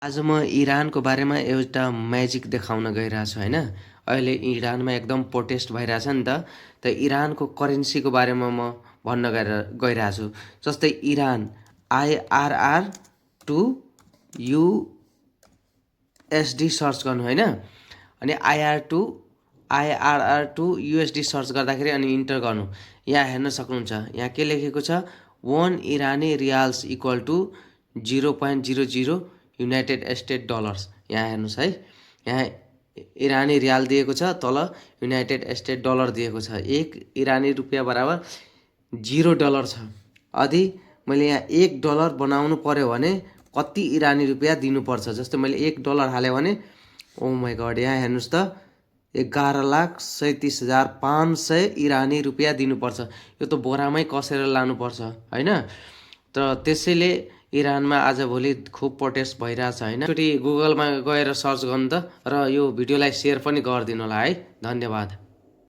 आज म इरानको बारेमा एउटा म्याजिक देखाउन गइरहेछु हैन। अहिले इरानमा एकदम प्रोटेस्ट भइरहेछ नि त। त इरानको करेन्सीको बारेमा म भन्न गइरहेछु। जस्तै Iran IRR to USD search गर्नु हैन। अनि IRR टु USD सर्च गर्दाखेरि अनि इन्टर गर्नु। यहाँ हेर्न सक्नुहुन्छ। यहाँ के लेखेको छ 1 इरानी riyals equal to 0.00 United States dollars. यहाँ हेर्नुहोस् है। यहाँ इरानी रियाल दिएको छ, तल युनाइटेड स्टेट डलर दिएको छ। 1 इरानी रुपियाँ बराबर 0 डलर छ। यदि मैले यहाँ 1 डलर बनाउनु पर्यो भने कति इरानी रुपियाँ दिनुपर्छ। जस्तै मैले 1 डलर हालेँ भने ओ माई गॉड, यहाँ हेर्नुहोस् त 11,37,500 इरानी रुपियाँ दिनुपर्छ। यो त बोरामै कसेर लानुपर्छ हैन। त त्यसैले इरानमा आजभोलि खुब प्रोटेस्ट भइरहेछ हैन। एकचोटि गुगलमा गएर सर्च गर्नु त र यो भिडियोलाई शेयर पनि गरिदिनु होला है। धन्यवाद।